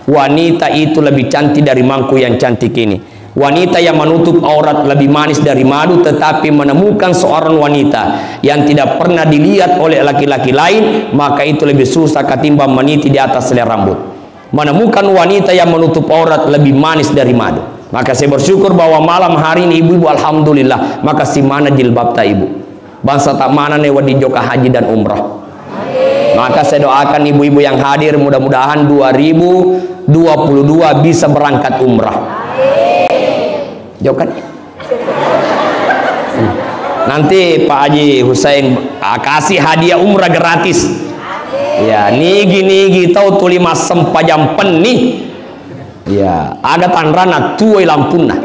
wanita itu lebih cantik dari mangkuk yang cantik ini. Wanita yang menutup aurat lebih manis dari madu, tetapi menemukan seorang wanita yang tidak pernah dilihat oleh laki-laki lain, maka itu lebih susah ketimbang meniti di atas selai rambut. Menemukan wanita yang menutup aurat lebih manis dari madu. Maka saya bersyukur bahwa malam hari ini ibu-ibu, alhamdulillah, maka simana jilbabta ibu. Bangsa tak mana nih wedding jokka haji dan umrah. Maka saya doakan ibu-ibu yang hadir, mudah-mudahan dua ribu dua puluh dua bisa berangkat umrah. Jokka nih. Nanti Pak Haji Husain, ah, kasih hadiah umrah gratis. Ya, nigi-nigi tau tuli massempajang penni. Iya, aga tanrana tuwoi lampunna.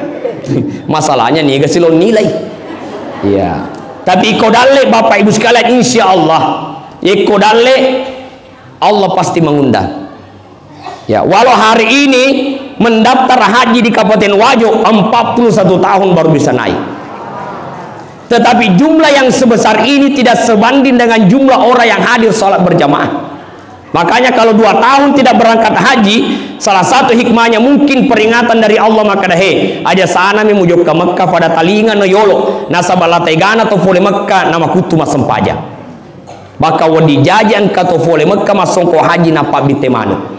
Masalahnya niga silong nilai. Iya. Tapi iko dalle, Bapak Ibu sekalian, insya Allah, iko dalle, Allah pasti mengundang. Ya, walau hari ini mendaftar haji di Kabupaten Wajo, empat puluh satu tahun baru bisa naik. Tetapi jumlah yang sebesar ini tidak sebanding dengan jumlah orang yang hadir sholat berjamaah. Makanya kalau dua tahun tidak berangkat haji, salah satu hikmahnya mungkin peringatan dari Allah, maka dahe, aja sana mi mujokka Mekka pada talinga no yolo, nasaba la tegana to fole Mekka nama kuttu massempajang. Maka wedding jaji engka to fole Mekka massongko haji napabbitte manu.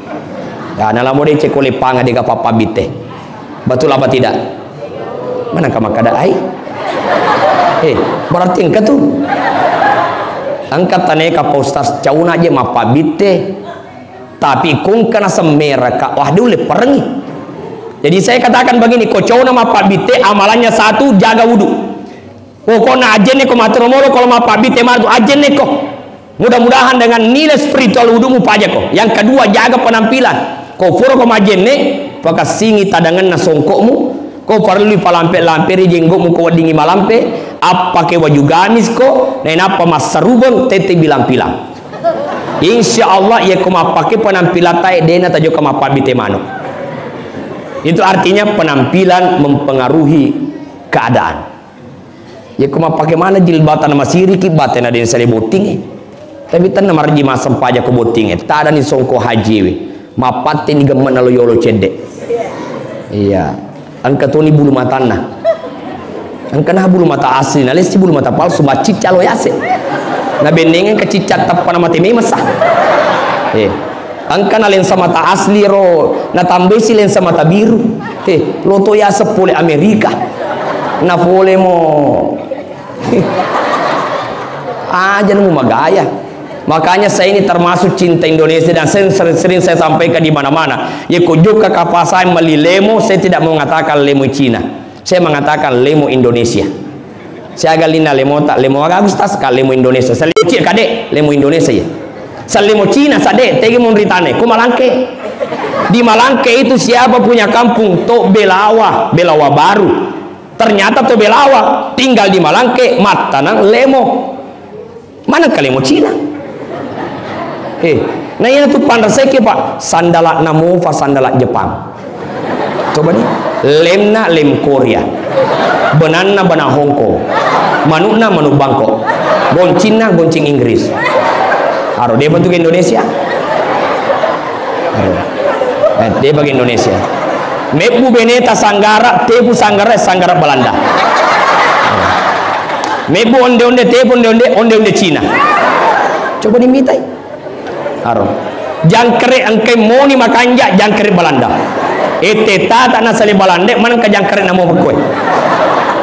Ya, nalamo de ceko lepanga dega papabbitte. Betul apa tidak? Mana engka makkada ai? Eh, berarti engka tu. Engka taneka Pak Ustaz, cauna je mappabitte. Tapi kongka nasemmera ka, wah, diulle perengi. Jadi saya katakan begini, ko cauna mappabitte, amalannya satu, jaga wudu. Pokokna ajenne ko matero molo, kalau mappabitte matu ajenne ko. Mudah-mudahan dengan nilai spiritual wudumu pajako. Yang kedua, jaga penampilan. Ko furo ko majenne, pakassingi tadangenna songkokmu. Ko parellu palampe-lamperi jenggokmu ko weddingi malampe, appake waju gamis ko, nainappa massarubeng tette bilang-pilang. Insya Allah, iya ko mappake penampilan tae, dena tajoka mappabite manu. Itu artinya penampilan mempengaruhi keadaan. Yekko mappake maneng jilbata na masiriki, batena den sale bottingnge. Tapi tenna marji massempajang ko bottingnge. Tadani songko hajiwe. Mappatteni gemme'na lo yolo cedde. Iya. Engka toni bulu matanna. Engka nah bulu mata asli, na lessi bulu mata palsu, maccicca lo yase. Na bennengeng kacicca tappa na mate memessa. Eh. Engka na lensa mata asli ro, na tambesi lensa mata biru. Eh, loto yaseng pole Amerika. Na pole mo. Aja nemu magaya. Makanya saya ini termasuk cinta Indonesia dan sering, sering, sering saya sampaikan di mana-mana. Yeko jokka kapasai melli lemo, saya tidak mau mengatakan lemo Cina. Saya mengatakan lemo Indonesia. Siaga lina lemota, lemo aga Agustus ka lemo Indonesia. Salemo Cina kade, lemo Indonesia ya. Salemo Cina sade, tegi monritane, ko Malangke. Di Malangke itu siapa punya kampung? To Belawa, Belawa Baru. Ternyata to Belawa tinggal di Malangke, mattanang lemo. Mana kalemo Cina? Eh, na iya tu panraseke, Pak. Sandala namofa, sandala Jepang. Coba nih, lemna lem Korea. Benanna bena Hongkong. Manukna manuk Bangkok. Goncinna goncing Inggris. Aro depa tu ke Indonesia. Eh, de bagi Indonesia. Mebbu beneta sanggara, tepu sanggara, sanggara Belanda. Mebbu onde-onde, tepu onde-onde, onde-onde Cina. Coba dimitai. Aro. Jangkere engkai moni makanja jangkere Belanda. Ete tata nasale Belanda, manengka jangkere namo koe.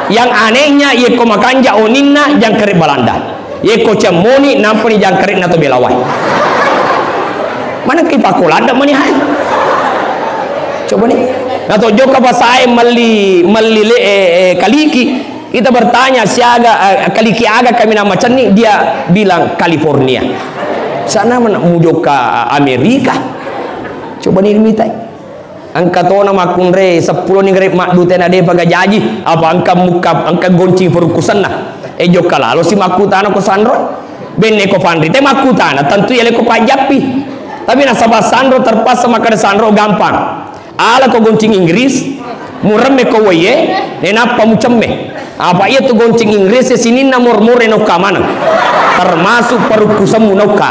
Yang anehnya, yeko makanja oninna jangkere Belanda. Yeko cemmoni, nampani jangkare'na to Belawae. Manengka ipakko ladde' mani hai. Coba nih. Na to jokka pasae melli, melli le, eh, eh, kaliki. Kita bertanya, siaga, eh, kaliki aga kami nama cenni? Dia bilang California. Sana mana mujokka Amerika. Coba nih mitai. Engka tona makkunrai seppulo ni gare' maddute na depa gajaji, apa engka mukka, engka goncing perukkusenna. E jokka lalo si makkutana ko sanro. Benne ko fanrite makkutana, tentu yale ko pajjappi. Tapi nasaba sanro terpaksa makkeda sanro gampang. Ala ko goncing Inggris, muremme ko waie, nenappa mucemme. Apa iya tu goncing Inggris sininna mur-mure naukka maneng. Termasuk parukkusemmu naukka.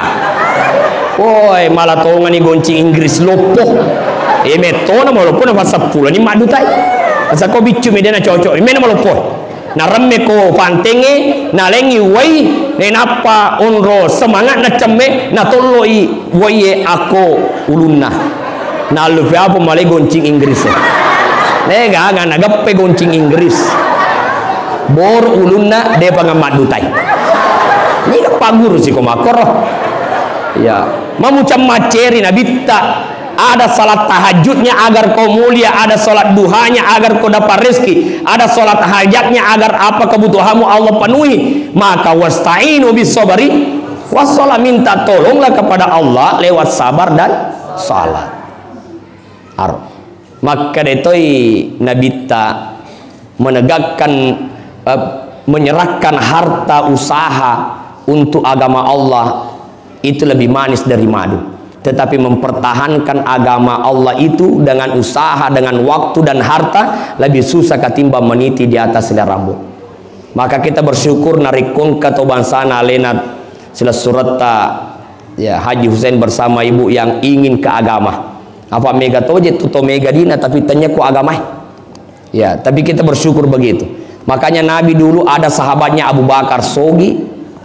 Woi, mala tongani goncing Inggris loppo. E mettona maloppo na passappulani maddutai. Asa ko biccu medena cocok, mena maloppo. Naremme ko pantengnge, nalengngi uwai, nainappa onro semangat nacemme, natolloi uwaie akko ulunna. Nallupe apa malai goncing Inggris. Degaga nageppe goncing Inggris. Boro ulunna, depa maddutai. Niga pagguru siko makkoro. Ya, mamucang macceri nabitta. Ada salat tahajudnya agar kau mulia, ada salat duhanya agar kau dapat rezeki, ada salat hajatnya agar apa kebutuhanmu Allah penuhi. Maka wasta'inu bis sabri was shalah, minta tolonglah kepada Allah lewat sabar dan salat. Ar. Makkeda toi nabitta menegakkan, eh, menyerahkan harta usaha untuk agama Allah itu lebih manis dari madu. Tetapi mempertahankan agama Allah itu dengan usaha, dengan waktu dan harta lebih susah ketimbang meniti di atas helai rambut. Maka kita bersyukur narekko engka to bangsana alena silessuretta, ya, Haji Husain bersama ibu yang ingin ke agama. Apa mega toje tu to mega dina tapi tanya ku agama. Ya, tapi kita bersyukur begitu. Makanya Nabi dulu ada sahabatnya Abu Bakar sogi,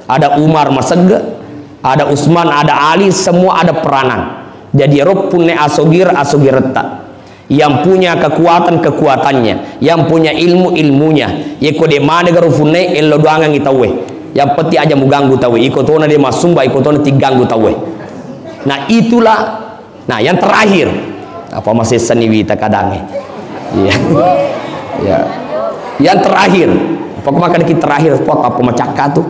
ada Umar masegge, ada Utsman, ada Ali, semua ada peranan. Jadi ero punne asogir, asogiretta. Yang punya kekuatan, kekuatannya, yang punya ilmu, ilmunya. Yeko de mane garo punne ello doangangi tauwe. Yang penting aja muganggu tauwe. Iko tona de masumba, iko tona tiganggu tauwe. Nah, itulah. Nah, yang terakhir, apa masessani wita kadangnge? Iya. Ya. Yang terakhir, apa ko makkadaki terakhir, apa, apa macakka tu?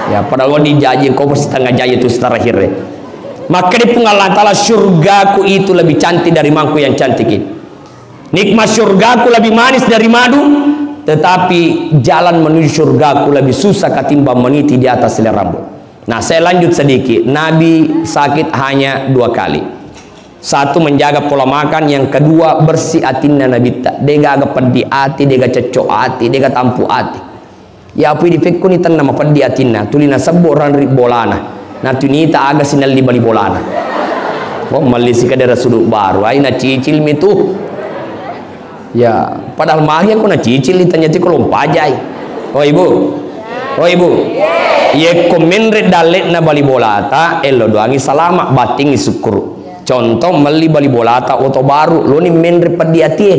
Ya, padahal di jaji, kau pasti setengah jaji tu terakhir ya. Maka di Puang Allah Ta'ala, surgaku itu lebih cantik dari mangku yang cantik ini. Nikmat surgaku lebih manis dari madu, tetapi jalan menuju surgaku lebih susah ketimbang meniti di atas helai rambut. Nah, saya lanjut sedikit. Nabi sakit hanya dua kali. Satu, menjaga pola makan, yang kedua, bersih atinna nabitta. Degaga peddi ati, dega cecco ati, dega tampu ati. Ya, pui dipekko ni tenna mapeddi atinna, tuli nasebbo ranri bolana. Natunita aga sinelli bali bolana. Wah, melli sikadera suduk baru, ai nacicil mi tu. Ya, padahal magi aku nacicil ditanya tiko lompajai. Oh, Ibu. Oh, Ibu. Yekko menre dalle'na bali bolata, ello doangi salama, battingi sukkuru. Contoh, melli bali bolata oto baru, loni menre peddi atie.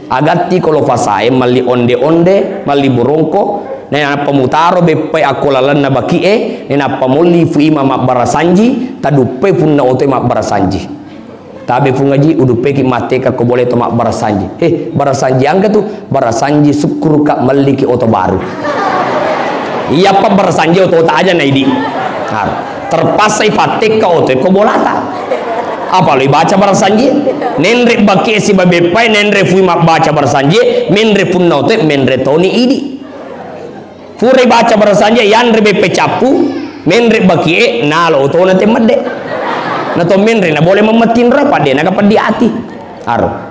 Agatti ko lo fasae, melli onde-onde, melli burongko, nenappa mutaro beppai akko lalenna baki'e, nenappa molli fu ima mabbarasanji, taduppai punna otoe mabbarasanji. Tabe Pung Aji, uduppeki matteka ko bole to mabbarasanji. Eh, barasanji angka tu, barasanji sukkuruka melliki oto baru. Iyappa barasanji otota aja naidi. Nah, terpaksa ifattekka oto ko bolata. Apa lo ibaca barasanji? Nenre bakie sibawa beppai, nenre fui mabbaca barasanji, menre punna oto, menre toni idi. Purai baca barasanji, yanre beppe cappu, menre bakie, nalo otona temmedde. Na to menre na boleh memmetinra, padde na kapeddi ati. Aro.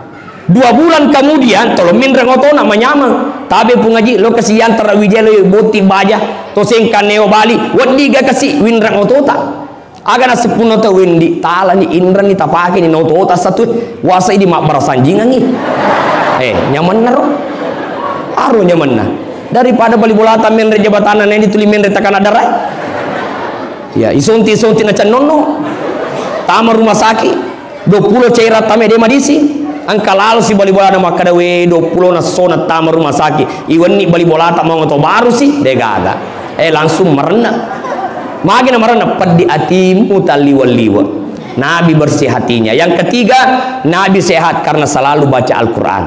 Dua bulan kemudian, tolo minreng otona manyameng. Tabe Pung Aji, lo kasi yantara wijelo botti baja, to sengka neo bali, weddi ga kasi winreng otota. Aga naseppunna tau wendi, talani, inrani, tapakeni, naoto-ota satu, wasai di mabbarasanjingangi. Eh, nyamennaro. Aro nyamenna. Daripada bali bolata menre jabatanna, neni tuli menre takana darai. Ya, isonti-isonti na cennonno. Tama rumah sakit, dua puluh cairan tama de madisi. Engka lalo si bali bolana makkada, "We, dua puluh na sona tama rumah sakit. Iwenni bali bolata mau to baru si, de gaga." Eh, langsung marenna. Magi na marenna, peddi atimmu talliwa-liwa. Nabi bersih hatinya. Yang ketiga, Nabi sehat karena selalu baca Al-Quran.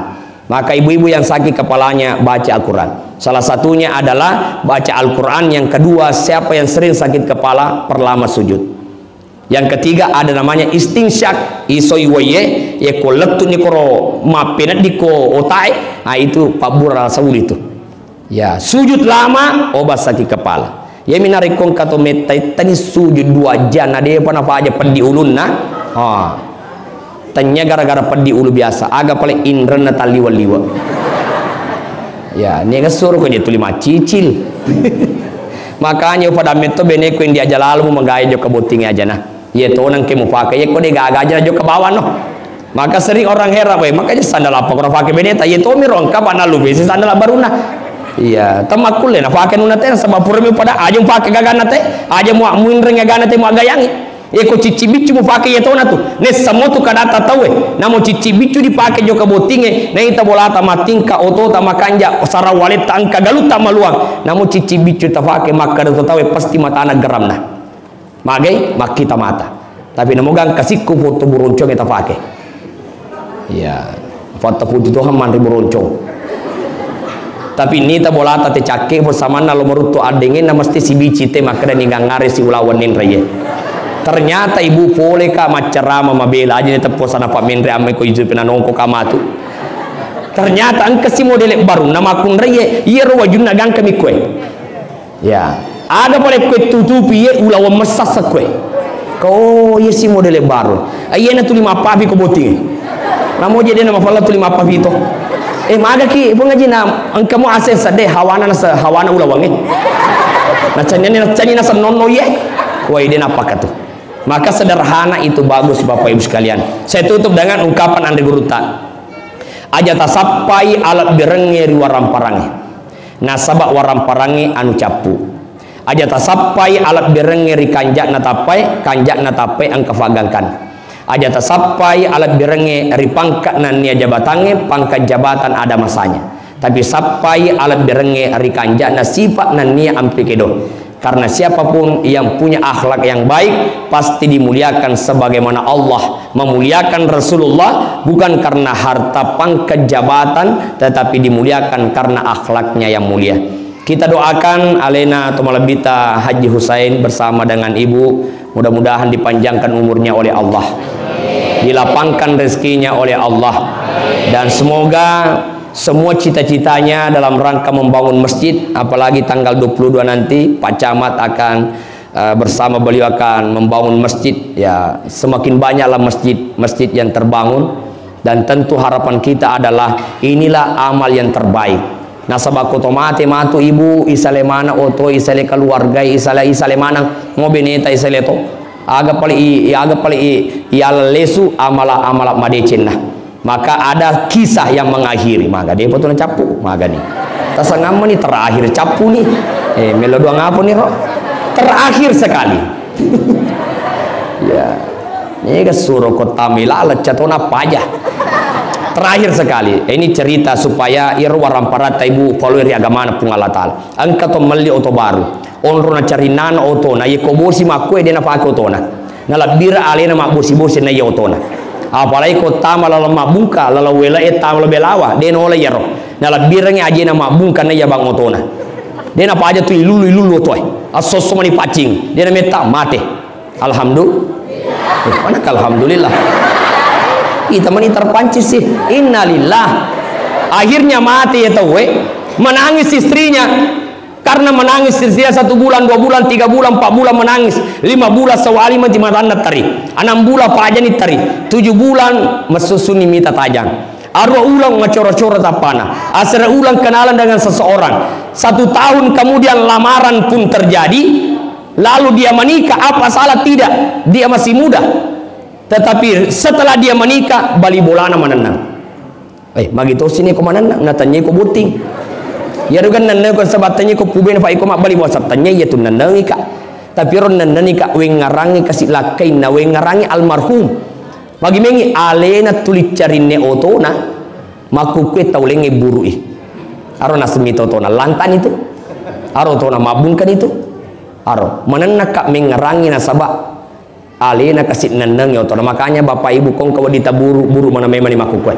Maka ibu-ibu yang sakit kepalanya, baca Al-Quran. Salah satunya adalah baca Al-Quran. Yang kedua, siapa yang sering sakit kepala, perlama sujud. Yang ketiga, ada namanya istinsyak, isoi waye, ye ko lettu ni koro mappeneddi ko otae, ah, itu pabbura rasa uli tu. Ya, sujud lama, obat sakit kepala. Iyami narekko engka to metta ittani sujud dua jam na depa nafaja peddi ulunna. Ha. Tennia gara-gara peddi ulu biasa, aga pale inrenna talliwa-liwa. Ya, niaga suruh ko je tuli macicil. Makanya upada metto beneku yang diaja lalu mu magae jokka botting ajana. Iya tona engke mufake, iya ko de gaga aja jokka bawang no. Maka sering orang heran, "Weh, makanya sandal apa ko nafake beneta?" Iya tomi ro engka pa nallu besi sandal baruna. Iya, temmakkulle nafake nuna tena sebab purami pada aja mufake gagana te, aja mu muinreng gagana te muagayangi. Iya ko cicci biccu mufake iya tona tu. Nessa mo tu kadata tauwe. Namo cicci biccu dipake jokka bottinge, naita bolata matingka, otota makanja, sarawaletta engka galutta maluang. Namo cicci biccu tafake makkada to tauwe pasti matana geramna. Magai? Makkita mata. Tapi namoga engka sikku foto buroncongnge tafake. Iya. Fatta puji Tuhan manre buroncong. Tapi nita bolata te cakke, samanna lo maruttu addengenna mesti sibici te makkeda ni gangngare si ulawan ninreye. Ternyata ibu pole ka maccarama mabela aja ni teppo sana pa menre amme ko ijupe nanongko ka matu. Ternyata engka si modele baru na makkunraie, iyaro wajunna gangka mi koe. Ya, ada pale kue tutupi ye ulawang messassa kue. Ko ye si modele baru. Aye na tuli mappapi ko botting. Namo je de na mafalla tuli mappapi to. Eh, maga ki pun ngaji na engka mo aseng sedde hawana na se-, hawana ulawange. Na canyani na canyani na senonno ye. Wai de na pakatu. Maka sederhana itu bagus Bapak Ibu sekalian. Saya tutup dengan ungkapan Andre Guruta. Aja tasappai alebbirengnge ri waramparangnge. Nasaba waramparangnge anu cappu. Aja tasappai alebbirengnge ri kanja'na tappai, kanja'na tappai engka faggangkan. Aja tasappai alebbirengnge ri pangka nennia jabatangnge, pangka jabatan ada masanya. Tapi sappai alebbirengnge ri kanja'na sipa nennia ampe kedo. Karena siapapun yang punya akhlak yang baik pasti dimuliakan sebagaimana Allah memuliakan Rasulullah, bukan karena harta pangkat jabatan, tetapi dimuliakan karena akhlaknya yang mulia. Kita doakan alena to malebbita Haji Husain bersama dengan ibu, mudah-mudahan dipanjangkan umurnya oleh Allah, dilapangkan rezekinya oleh Allah, dan semoga semua cita-citanya dalam rangka membangun masjid, apalagi tanggal dua puluh dua nanti Pak Camat akan eh, bersama beliau akan membangun masjid. Ya, semakin banyaklah masjid-masjid yang terbangun, dan tentu harapan kita adalah inilah amal yang terbaik. Nasaba ko to mate matu ibu, isale mana oto, isale keluarga, isale, isale mana mo beneta isale to. Aga pale i, i-, aga pale i, iallesu amala-amala madecenna. Maka ada kisah yang mengakhiri, maka depa tu nacappu, magani. Tasangammani terakhir cappu ni. Eh, melo dua ngapa ni ro? Terakhir sekali. Ya. Ini ke suro kota mila lecca tona paja. Terakhir sekali. Ini cerita supaya iro waramparatta ibu follow ri agamana Puang Allah Taala. Engka to melli oto baru. Onro na carinnana otona, ye ko bosi makkue de napake otona. Nalabbira alena mabbosi-bosi naiya otona. Apalagi ko tama laleng mabbungka, laleng welae tama lo belawa, de nola iyaro. Nalabbirangi ajena mabbungka naiya bang otona. De napaja tu ilulu-ilulu otoe. Assosso mani paccing, de nametta mate. Alhamdulillah. Eh, mana alhamdulillah? Kita mani terpancing sih. Innalillah. Akhirnya mati ya tauwe. Menangis istrinya. Karena menangis istrinya satu bulan, dua bulan, tiga bulan, empat bulan menangis. Lima bulan sewali mati matanna teri. Enam bulan pajani teri. Tujuh bulan mesusuni mita tajang. Arua ulang macora-cora tappana. Asera ulang kenalan dengan seseorang. Satu tahun kemudian lamaran pun terjadi. Lalu dia menikah, apa salah? Tidak. Dia masih muda. Tetapi setelah dia menikah, bali bolana manennang. Eh, magi tosi ni ko manennang, natanyai ko botting. Iyaro kan nennang ko sabattannya ko pubena fa iko mabbali bawasa tanya iya tu nennangi ka. Tapi ro nennangi ka wengarangi kasi lakkainna wengarangi almarhum. Magi mengi alena tuli carinne otona, makkukkue tau lengnge burui. Aro nasemi to otona lantani tu. Aro otona mabbungkani tu. Aro manennang ka mengarangi nasaba alena kasi nennengngi otona. Makanya Bapak Ibu kongka wedding taburu, buru mana memang ni makkukue.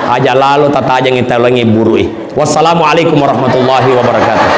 Aja lalo tatajangi talengi burui. Wassalamualaikum warahmatullahi wabarakatuh.